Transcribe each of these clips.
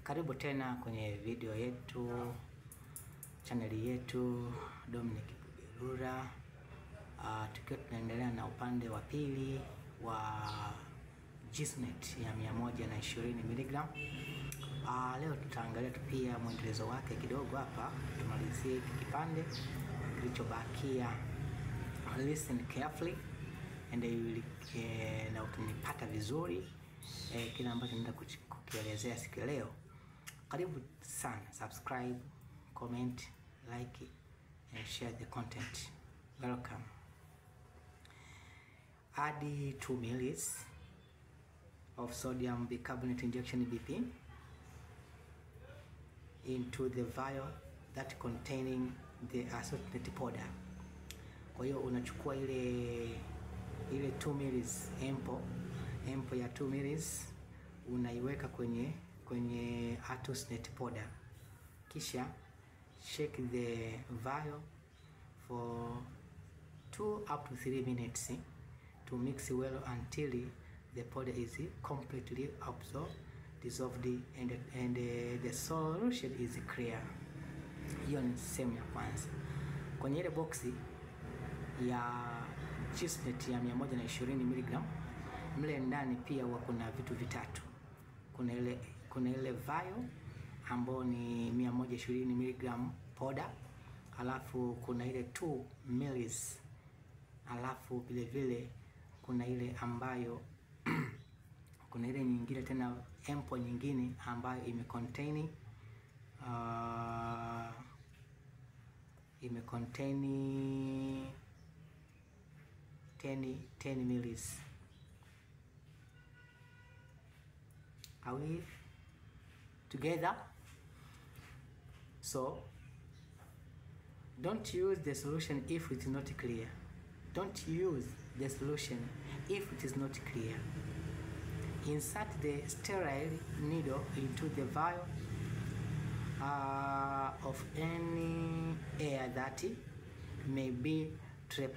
Karibu tena kwenye video yetu, chaneli yetu Dominic Bugerura. Tukiwa tunaendelea na upande wa pili wa GISNet ya 120 mg. Leo tutaangalia tu pia mwendelezo wake kidogo hapa, tumalizie hiki kipande kilichobakia. Listen carefully and you will, na utanipata vizuri kile ambacho naenda kukielezea siku ya leo. Karibu sana, subscribe, comment, like and share the content. Welcome. Add 2 ml of sodium bicarbonate injection BP into the vial that containing the assorted powder. Kwa hiyo unachukua ile 2 ml ampo ya 2 ml unaiweka kwenye Artesunate powder, kisha shake the vial for 2 up to 3 minutes to mix well until the powder is completely absorbed, dissolved and the solution is clear. Hiyo ni sehemu ya kwanza. Kwenye ile boxi ya GISNet ya 120 mg, mle ndani pia huwa kuna vitu vitatu. Kuna ile vial ambayo ni 120 mg powder, alafu kuna ile 2 ml, alafu vile vile kuna ile ambayo kuna ile nyingine tena ampo nyingine ambayo imecontain 10 ml. Are we together? So don't use the solution if it is not clear. Don't use the solution if it is not clear. Insert the sterile needle into the vial of any air that may be trapped.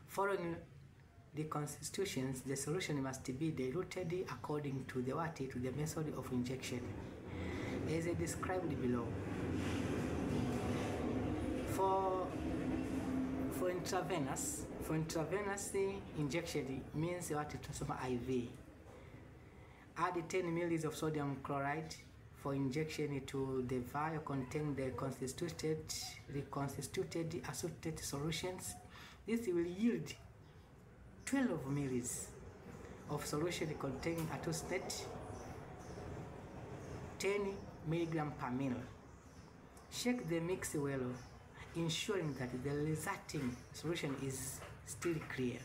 Following the constitutions, the solution must be diluted according to the to the method of injection, as described below. For intravenous injection means what tunasema IV. Add 10 ml of sodium chloride for injection to the vial containing the reconstituted assorted solutions. This will yield 12 ml of solution containing Artesunate 10 mg per ml. Shake the mix well, ensuring that the resulting solution is still clear.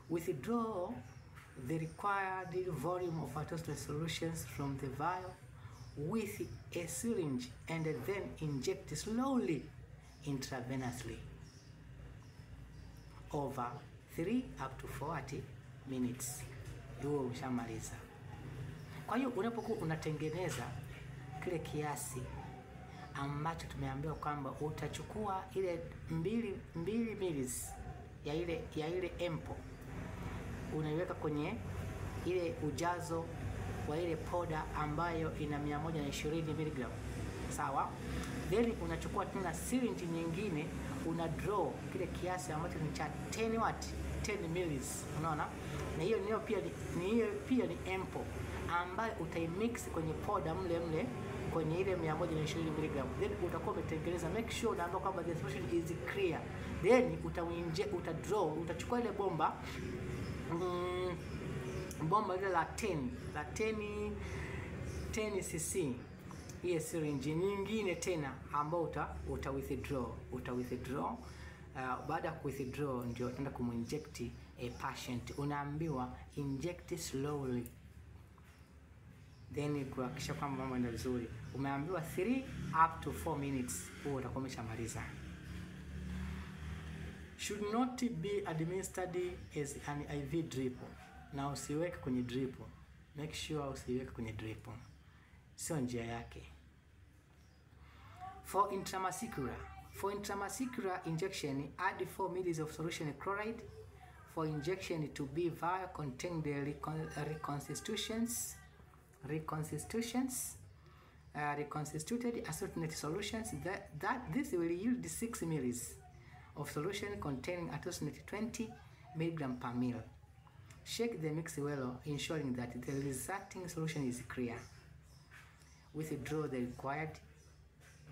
Withdraw the required volume of Artesunate solutions from the vial with a syringe and then inject slowly intravenously over 3 up to 40 minutes. Huo ushamaliza. Kwa hiyo unapokuwa unatengeneza kile kiasi ambacho tumeambiwa kwamba utachukua ile 2 ml ya ile ampo, unaiweka kwenye ile ujazo wa ile poda ambayo ina 120 mg. Sawa? Then unachukua tena syringe nyingine, una draw kile kiasi ambacho ni cha 10 ml. Unaona? Na hiyo pia ni ampo ambayo utaimix kwenye poda mle mle kwenye ile 120 mg. Then utakuwa umetengeneza, make sure unaambiwa kwamba the solution is clear. Then uta draw, utachukua ile bomba bomba ile la 10 cc, hiyo syringe nyingine tena ambayo uta withdraw. Baada ya withdraw ndio utaenda kuminject a patient. Unaambiwa inject slowly, then kuhakikisha kwamba mambo yanaenda vizuri. Umeambiwa 3 up to 4 minutes, huo utakuwa umeshamaliza. Should not be administered as an IV drip. Na usiweke kwenye drip. Make sure usiweke kwenye drip. Sio njia yake. For intramuscular injection, add 4 ml of solution chloride for injection to be vial containing the reconstituted artesunate solutions that this will yield 6 mils of solution containing artesunate 20 mg per mil. Shake the mix well, ensuring that the resulting solution is clear. Withdraw the required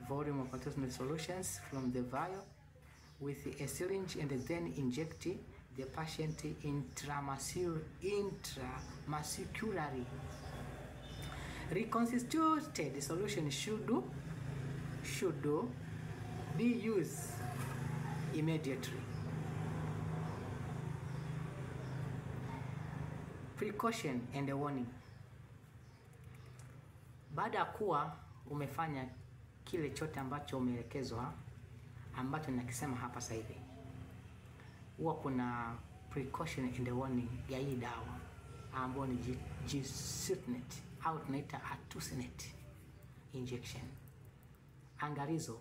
volume of artesunate solutions from the vial with a syringe and then inject the patient intramuscularly. Reconstituted solution should be used immediately. Precaution and a warning. Baada ya kuwa umefanya kile chote ambacho umeelekezwa, ambacho nakisema hapa sasa hivi, huwa kuna precaution and a warning ya hii dawa ambayo ni Gesutinate au tunaita Artesunate injection. Angalizo.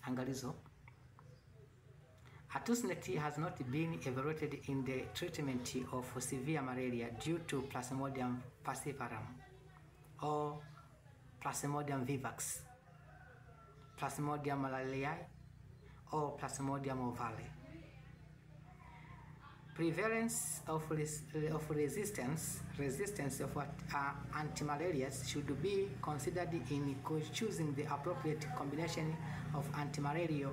Angalizo. Artesunate has not been evaluated in the treatment of severe malaria due to Plasmodium falciparum or Plasmodium vivax, Plasmodium malariae, or Plasmodium ovale. Prevalence of resistance of antimalarials should be considered in choosing the appropriate combination of antimalarial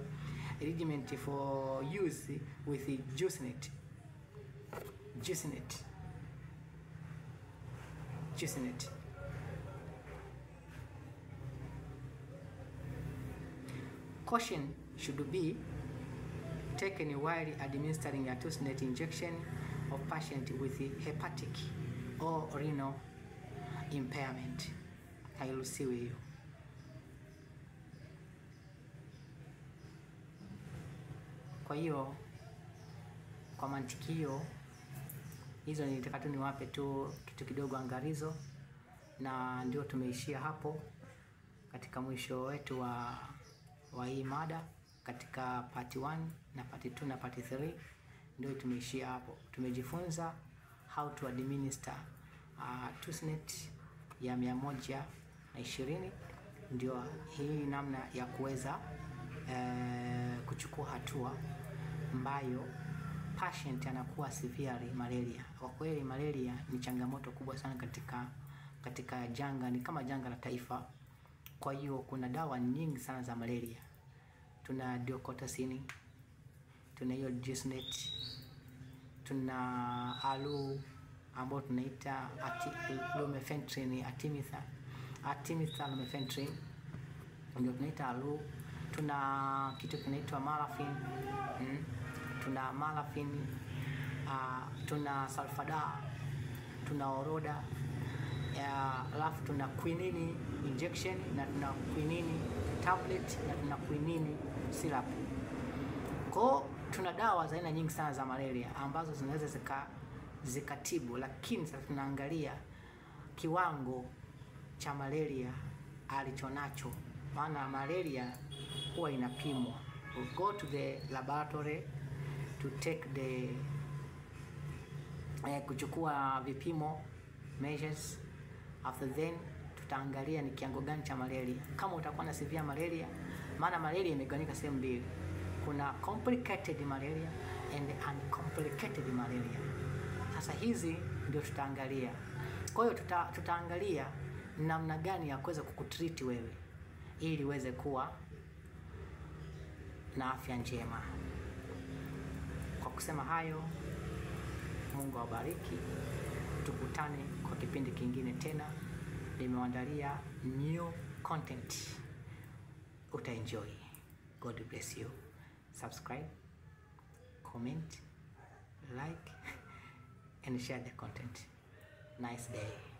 regimen for use with Gesutinate. Gesutinate. Caution should be taken while administering artesunate injection of patient with hepatic or renal impairment. Hairuhusiwi hiyo. Kwa hiyo, kwa mantiki hiyo, hizo nilitaka tu niwape tu kitu kidogo angalizo, na ndio tumeishia hapo katika mwisho wetu wa hii mada katika part 1 na part 2 na part 3. Ndio tumeishia hapo. Tumejifunza how to administer Artesunate ya 120. Ndio hii namna ya kuweza kuchukua hatua ambayo patient anakuwa severely malaria. Kwa kweli malaria ni changamoto kubwa sana katika janga, ni kama janga la taifa. Kwa hiyo kuna dawa nyingi sana za malaria. Tuna Diocotasini, tuna hiyo Gesutinate, tuna alu ambao tunaita lumefantrine, artemether lumefantrine ndio tunaita alu. Tuna kitu kinaitwa malafin, tuna malafin, tuna sulfada, tuna oroda, alafu tuna quinine injection na tuna quinine tablet na tuna quinine syrup. Kwa tuna dawa za aina nyingi sana za malaria ambazo zinaweza zikatibu, lakini sasa tunaangalia kiwango cha malaria alichonacho, maana malaria huwa inapimwa. We go to the laboratory to take the kuchukua vipimo measures. After then tutaangalia ni kiwango gani cha malaria. Kama utakuwa na severe malaria, maana malaria imegawanyika sehemu mbili. Kuna complicated malaria and uncomplicated malaria. Sasa hizi ndio tutaangalia. Kwa hiyo tutaangalia namna gani ya kuweza kukutreat wewe ili uweze kuwa na afya njema. Kwa kusema hayo, Mungu awabariki. Tukutane kwa kipindi kingine tena. Nimeandalia new content. Utaenjoy. God bless you. Subscribe, comment, like and share the content. Nice day.